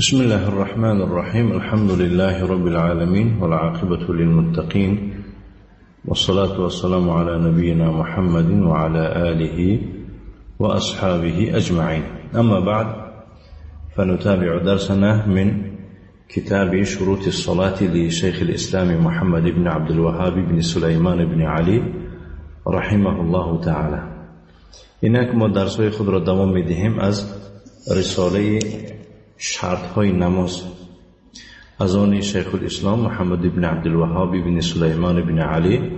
بسم الله الرحمن الرحيم. الحمد لله رب العالمين والعاقبة للمتقين والصلاة والسلام على نبينا محمد وعلى آله وأصحابه أجمعين. أما بعد، فنتابع درسنا من كتاب شروط الصلاة لشيخ الإسلام محمد بن عبد الوهاب بن سليمان بن علي رحمه الله تعالى. اینک ما درس‌های خود را دوام می‌دهیم از رساله شرط‌های نماز از آن شیخ الاسلام محمد بن عبدالوهاب بن سلیمان بن علی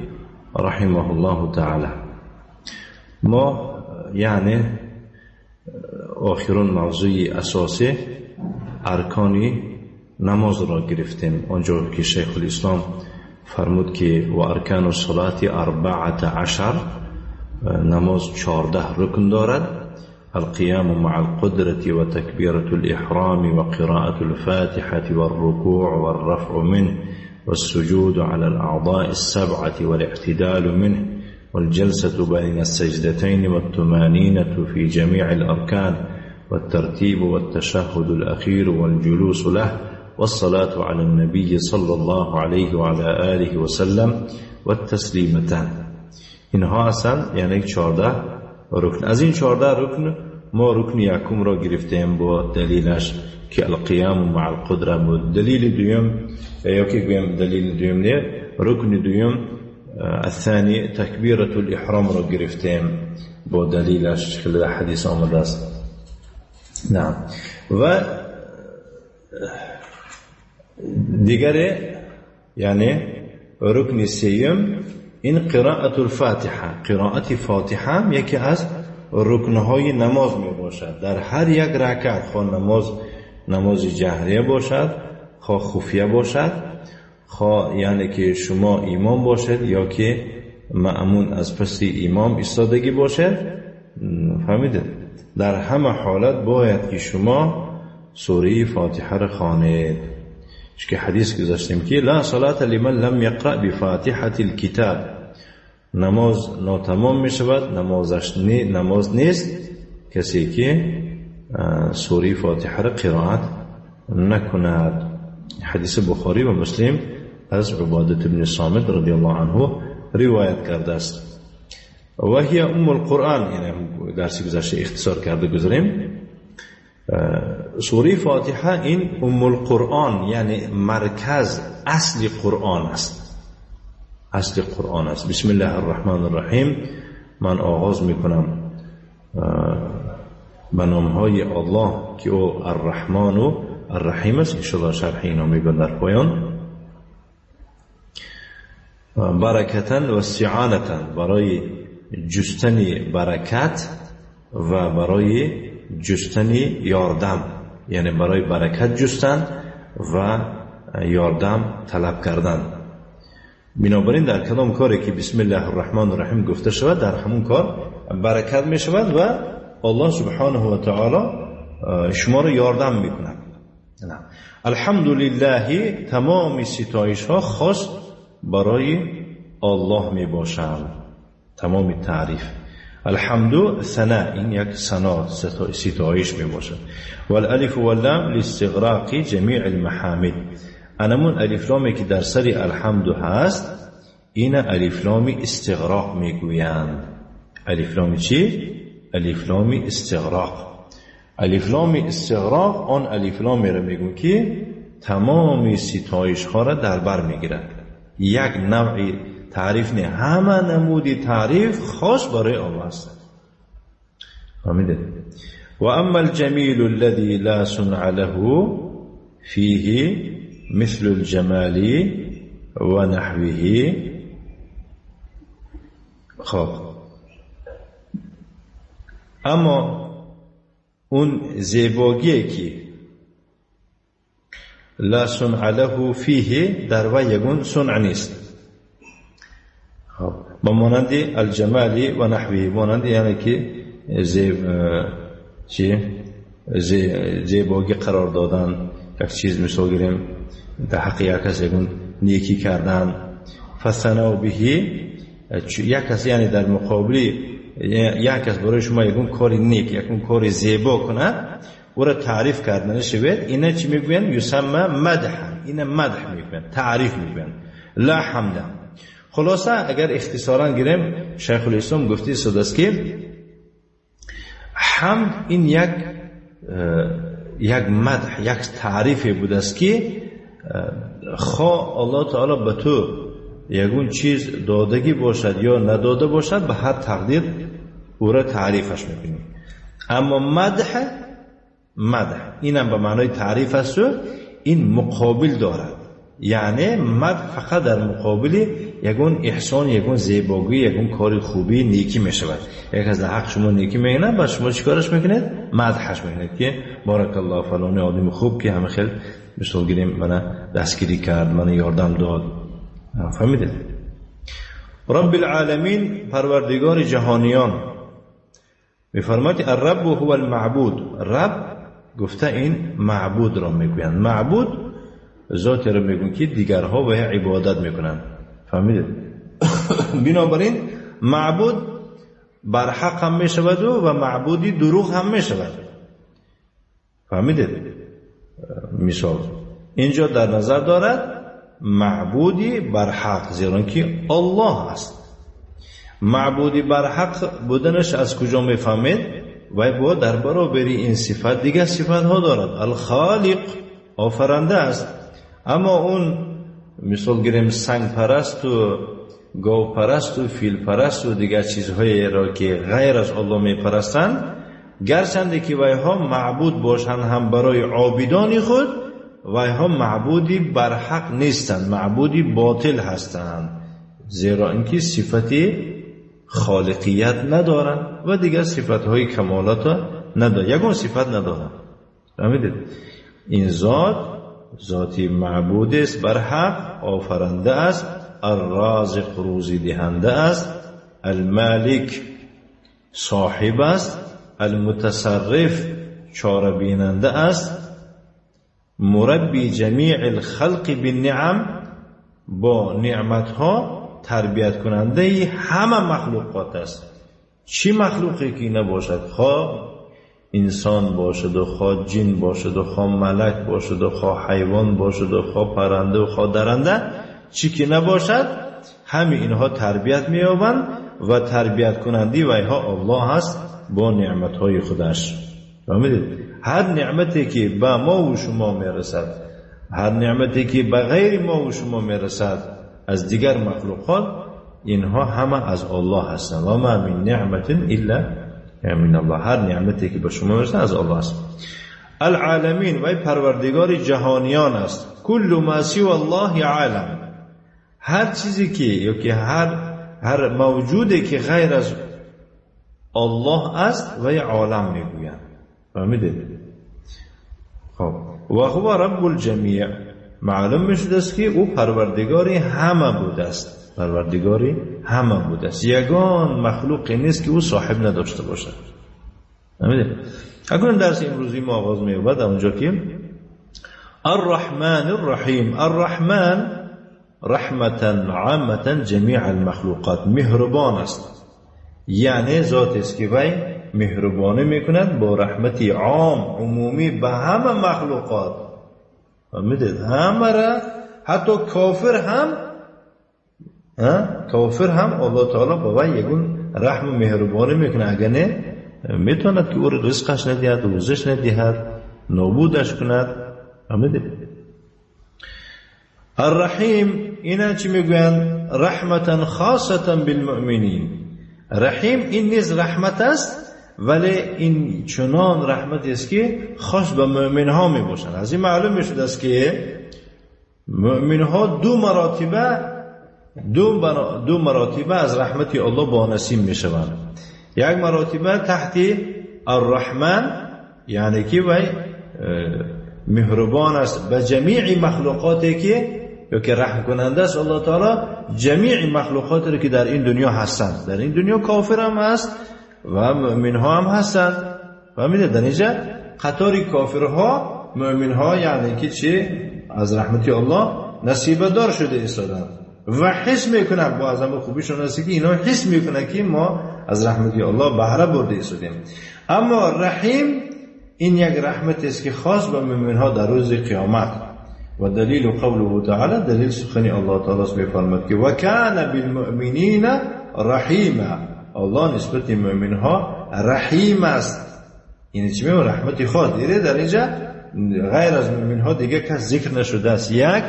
رحمه الله تعالی. ما یعنی آخرین موضوع اساسی ارکان نماز را گرفتیم، آنجا که شیخ الاسلام فرمود که و ارکان الصلاة 14، نماز 14 رکن دارد: القيام مع القدرة وتكبيرة الإحرام وقراءة الفاتحة والركوع والرفع منه والسجود على الأعضاء السبعة والاعتدال منه والجلسة بين السجدتين والطمأنينة في جميع الأركان والترتيب والتشهد الأخير والجلوس له والصلاة على النبي صلى الله عليه وعلى آله وسلم والتسليمتان. اینها هستند یعنی 14 رکن. از این 14 رکن ما رکن یکم را گرفتیم با دلیلش که القیام مع القدره بود. دلیل دویم یا که گویم دلیل دویم نه، رکن دویم الثانی تکبیرة الاحرام را گرفتیم با دلیلش که در حدیث آمده است. نعم. و دیگر یعنی رکن سیم این قراءة الفاتحه. قرائت فاتحه هم یکی از رکنهای نماز می باشد. در هر یک رکعت، خواه نماز جهریه باشد، خواه خفیه باشد، خواه یعنی که شما امام باشد یا که مأمون از پس امام ایستادگی باشد، فهمیدید؟ در همه حالت باید که شما سوره فاتحه را خوانید. که حدیث گذاشتیم که لا صلاة لمن لم یقرأ بفاتحة الكتاب، نماز ناتمام می شود، نماز نیست کسی که سوره فاتحه را قرائت نکند. حدیث بخاری و مسلم از عبادة بن صامت رضی الله عنه روایت کرده است. و هی ام القرآن، یعنی درسی گذشته اختصار کرده گذاریم. سوره فاتحه این ام القرآن یعنی مرکز اصل قرآن است، اصل قرآن است. بسم الله الرحمن الرحیم. من آغاز میکنم به نامهای الله که او الرحمن و الرحیم است. انشاءالله شرح اینا میگم در پایان. برکتا و استعانتا، برای جستن برکت و برای جستن یاردم، یعنی برای برکت جستن و یاردم طلب کردن. بنابراین در کدام کاری که بسم الله الرحمن الرحیم گفته شود، در همون کار برکت می شود و الله سبحانه و تعالی شما رو یاردم میکند. الحمدلله، تمام ستایش ها خاص برای الله می باشند. تمام تعریف الحمد ثنا، این یک ثنا ستایش می باشد. والالف واللام لاستغراق جمیع المحامد، انمون الف لامی که در سر الحمد هست، این الف لام استغراق میگویند. الف لام چی؟ الف لام استغراق. الف لام استغراق آن الف لامی را میگویند که تمام ستایش ها را در بر میگیرد. یک نوع تعریف نه، همه نمودی تعریف خاص برای الله است. فهمیدید؟ و اما الجمیل الذي لا صنع له فیه مثل الجمال و نحوه. خب اما اون زیباگی که لا صنع له فیه، در وی یگون صنع نیست. خب با مانند الجمال و نحوه، مانند یعنی که زیباگی قرار دادن یک چیز، مثال گیریم در حق یک کس یگون نیکی کردن. فثنوا به، یک کس یعنی در مقابل یک کس برای شما یگون کار نیک، یگون کار زیبا کند، او را تعریف کردن شود، اینا چی میگوین؟ یسمى مدح. اینا مدح میگوین، تعریف میگوین، لا حمد. خلاصه اگر اختصارا گیریم، شیخ الاسلام گفته است که حمد این یک مدح، یک تعریف بوده است که خواه الله تعالی به تو یگون چیز دادگی باشد یا نداده باشد، به هر تقدیر او را تعریفش میکنی. اما مدح اینم به معنای تعریف است و این مقابل دارد. یعنی مدح فقط در مقابل یگون احسان، یگون زیبایی، یگون کار خوبی، نیکی میشود. یک از حق شما نیکی میکنه، بعد شما چیکارش میکنید؟ مدحش میکنید که بارک الله فلانی آدم خوب که همه خیلی مثال گیریم من دستگیری کرد، من یاردم داد. فهمیدید؟ رب العالمین، پروردگار جهانیان. میفرماید الرب هو المعبود. رب گفته این معبود را میگویند. معبود ذاتی را میگویند که دیگرها به عبادت میکنند. فهمیدید؟ بنابراین معبود برحق هم میشود و معبودی دروغ هم میشود. فهمیدید؟ مثال اینجا در نظر دارد معبودی برحق، زیرا که الله است. معبودی برحق بودنش از کجا میفهمید؟ و با در برابر این صفت دیگر صفت ها دارد. الخالق آفرنده است. اما اون مثال گیریم سنگ پرست و گاو پرست و فیل پرست و دیگر چیزهای را که غیر از الله میپرستند، گرچند که ویها معبود باشند هم برای عابدان خود، ویها معبودی برحق نیستند، معبودی باطل هستند، زیرا اینکه صفت خالقیت ندارند و دیگر صفتهای کمالات ندارند، یگون صفت ندارند. فهمیدید؟ این ذات ذاتی معبود است برحق، آفرنده است، الرازق روزی دهنده است، المالک صاحب است، المتصرف چاره بیننده است، مربی جمیع الخلق بالنعم با نعمتها تربیت کننده همه مخلوقات است. چی مخلوقی که نباشد، خواه انسان باشد و خواه جن باشد و خواه ملک باشد و خواه حیوان باشد و خواه پرنده و خواه درنده، چی که نباشد همه اینها تربیت می‌یابند و تربیت کننده ویها الله است با نعمتهای خودش. فهمیدید؟ هر نعمتی که به ما و شما میرسد، هر نعمتی که به غیر ما و شما میرسد از دیگر مخلوقات، اینها همه از الله هستند. و ما من نعمت الا من الله. هر نعمتی که به شما میرسد از الله است. العالمین و پروردگار جهانیان است. کل ما سوى الله عالم. هر چیزی که یا که هر موجودی که غیر از الله است و عالم میگویند. فهمیدید؟ خب و هو رب الجمیع. معلوم میشد است که او پروردگار همه بوده است. پروردگار همه بوده است. یگان مخلوقی نیست که او صاحب نداشته باشد. فهمیدید؟ اکنون درس امروزی ما آغاز می‌یابد اونجا که الرحمن الرحیم. الرحمن رحمة عامة جمیع المخلوقات. مهربان است، یعنی ذات است که وی مهربانی میکند با رحمت عام عمومی به همه مخلوقات. فهمیدید؟ همه را، حتی کافر هم، کافر هم الله تعالی با وی یگون رحم و مهربانی میکنه. اگر نه میتواند که او را رزقش ندهد، روزش ندهد، نابودش کند. فهمیدید؟ الرحیم اینا چی میگویند؟ رحمتا خاصتا بالمؤمنین. رحیم این نیز رحمت است، ولی این چنان رحمت است که خاص به مؤمن ها می باشند. از این معلوم می شد است که مؤمن ها دو مراتبه از رحمت الله با نصیب می شوند. یک مراتبه تحت الرحمن، یعنی که وی مهربان است به جمیع مخلوقاتی که یا که رحم کننده است الله تعالی جمیع مخلوقاتی را که در این دنیا هستند. در این دنیا کافر هم هست و مؤمن ها هم هستند. فهمیده؟ در اینجا قطار کافرها مؤمن ها، یعنی که چی؟ از رحمت الله نصیب دار شده ایستادند و حس میکنن با از خوبیشون هست که اینا حس میکنن که ما از رحمت الله بهره برده ایستادیم. اما رحیم این یک رحمت است که خاص به مؤمن ها در روز قیامت. و دلیل قوله تعالی، دلیل سخن الله تعالی است، می‌فرماید که و کان بالمؤمنین رحیما. الله نسبت مؤمن ها رحیم است. یعنی چی میگه؟ رحمت خاص دیره. در اینجا غیر از مؤمن ها دیگه کس ذکر نشده است. یک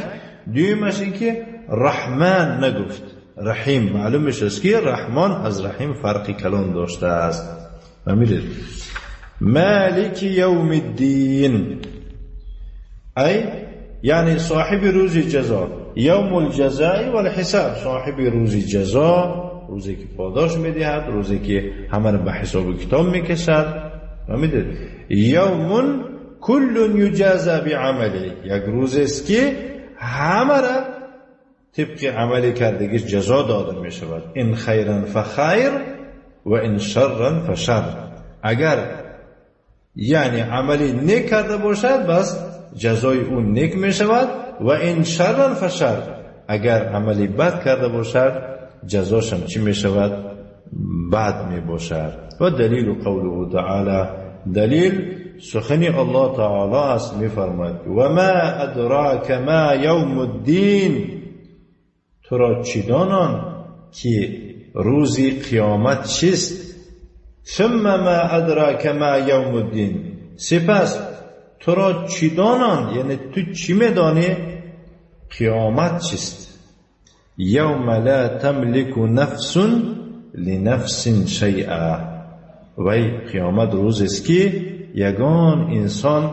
دومش این که رحمان نگفت، رحیم. معلوم است که رحمان از رحیم فرق کلان داشته است. فهمیدید؟ مالک یوم الدین، ای یعنی صاحب روز جزا، یوم الجزاء والحساب، صاحب روز جزا، روزی که پاداش میدهد، روزی که همه را به حساب و کتاب میکشد. فهمیدید؟ یوم کل یجازى بعمله، یک روز است که همه را طبق عمل کردگیش جزا داده می شود. ان خیرا فخیر و ان شرا فشر. اگر یعنی عملی نیک کرده باشد بس جزای او نیک می شود، و ان شرا فشر، اگر عملی بد کرده باشد جزاش هم چی می شود؟ بد می باشد. و دلیل قوله تعالی، دلیل سخن الله تعالی است، می فرماید و ما ادراک ما یوم الدین. تو را چی دانان که روزی قیامت چیست؟ ثم ما ادراک ما یوم الدین. سپس تو را چی دانان، یعنی تو چی میدانی قیامت چیست؟ یوم لا تملک نفس لنفس شیئا. وی قیامت روز است که یگان انسان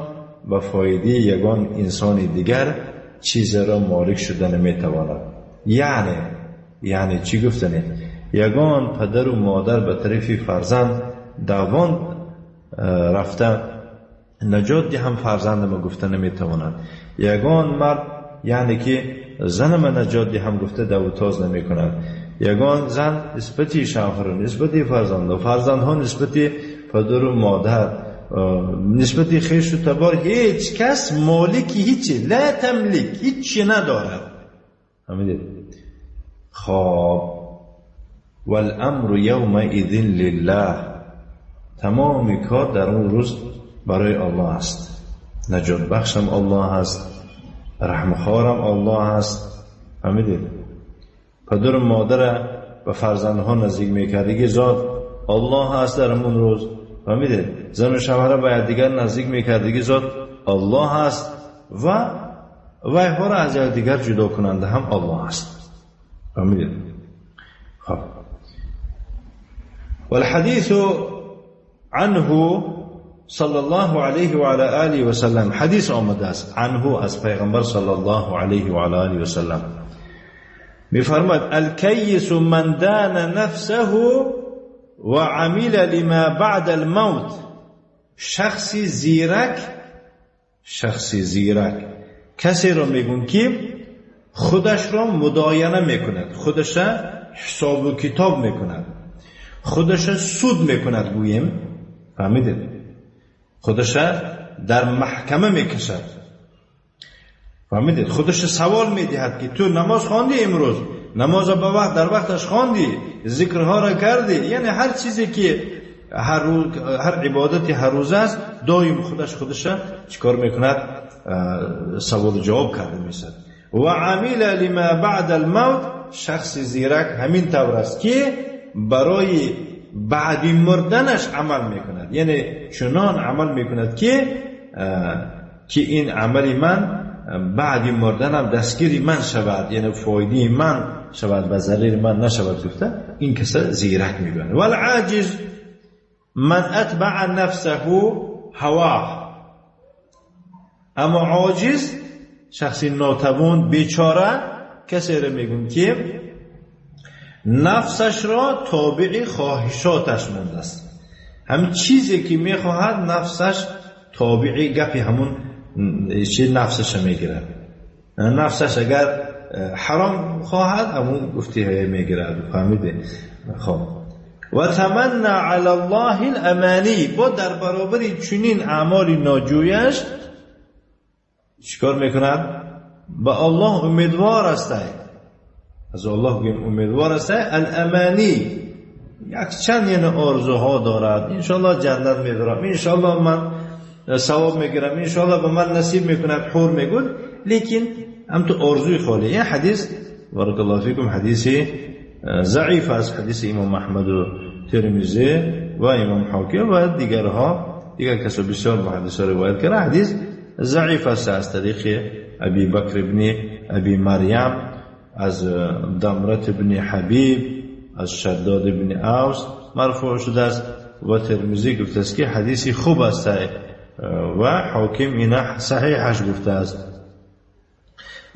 به فایده یگان انسان دیگر چیز را مالک شده نمیتواند. یعنی چی گفتنی؟ یگان پدر و مادر به طرف فرزند دوان رفته نجات دهم فرزند ما گفته نمیتوانند. یگان مرد یعنی که زن ما نجات دهم گفته دو تاز نمیکنند. یگان زن نسبتی شوهر، نسبتی فرزند و فرزندها نسبتی پدر و مادر، نسبتی خویش و تبار، هیچ کس مالکی هیچی، لا تملک، هیچی ندارد. فهمیدید؟ خب والامر یومئذ لله، تمام کار در اون روز برای الله است. نجات بخشم الله است، رحمخوارم الله است. فهمیدید؟ پدر و مادر به فرزندها نزدیک میکردگی ذات الله است در اون روز. فهمیدید؟ زن و شوهر به دیگر نزدیک میکردگی ذات الله است و ویها را از دیگر جدا کننده هم الله است. فهمیدید؟ خب والحديث عنه صلى الله عليه وعلى آله وسلم، حدیث آمده است عنه از پیغمبر صلی الله علیه و علی آله و سلم، میفرماد الکیس من دان نفسه و عمل لما بعد الموت. شخصی زیرک، شخصی زیرک کسی را میگون که خودش را مداینه میکند، خودش را حساب و کتاب میکند، خودش را سود میکند، گوییم فهمیدید، خودش را در محکمه میکشد، فهمیدید، خودش سوال میدهد که تو نماز خواندی امروز، نماز به وقت در وقتش خواندی، ذکرها را کردی، یعنی هر چیزی که هر عبادتی هر روز است دایم خودش چیکار میکند؟ سوال جواب کرده میشد. و عمل لما بعد الموت، شخص زیرک همین طور است که برای بعد مردنش عمل میکند، یعنی چنان عمل میکند که این عمل من بعد مردنم دستگیری من شود، یعنی فایده من شود و ضرر من نشود، گفته این کس زیرک میگویند. والعاجز من اتبع نفسه هواه. اما عاجز شخصی ناتوان بیچاره کسی را میگن که نفسش را تابع خواهشاتش مونده است، همین چیزی که میخواهد نفسش تابع گپی همون چی نفسش میگیرد. نفسش اگر حرام خواهد همون گفتی میگیرد. فهمیده؟ خب و تمنى علی الله الامانی، با در برابر چنین اعمال ناجویش چیکار میکند؟ به الله امیدوار است، از الله امیدوار است. الامانی یک چند یعنی آرزوها دارد، انشالله جنت میبرم، انشالله من ثواب میگیرم، انشاءالله به من نصیب میکند، حور میگوید، لیکن هم تو آرزوی خالی. این حدیث بارک الله فیکم حدیث ضعیف است، حدیث امام احمد و ترمذی و امام حاکم و دیگرها، دیگر کسا بسیار محدث ها روایت کرده. حدیث ضعیف است از طریق ابی بکر ابن ابی مریم، از دمرت ابن حبیب، از شداد ابن اوس مرفوع شده است و ترمذی گفته است که حدیث خوب است و حاکم اینا صحیحش گفته است.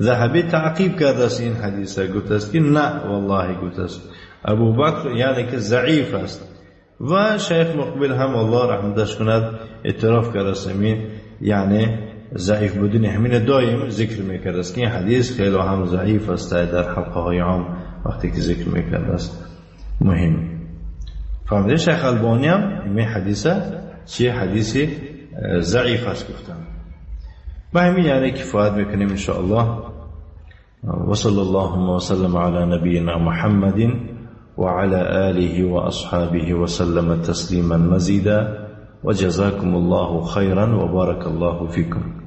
ذهبی تعقیب کرده است این حدیث، گفته است که نه والله، گفته است ابوبکر یعنی که ضعیف است. و شیخ مقبل هم الله رحمتش کند اعتراف کرده است همین، یعنی ضعیف بودن همین دایم ذکر میکرده است که این حدیث خیلی هم ضعیف است در حلقه های عام وقتی که ذکر میکرده است. مهم فهمیده شیخ البانی هم این حدیث چه حدیث ضعیف است گفتن. به همین یعنی کفایت میکنیم ان شاء الله. و صلی الله و سلم علی نبینا محمد وعلى آله وأصحابه وسلم تسليما مزيدا وجزاكم الله خيرا وبارك الله فيكم.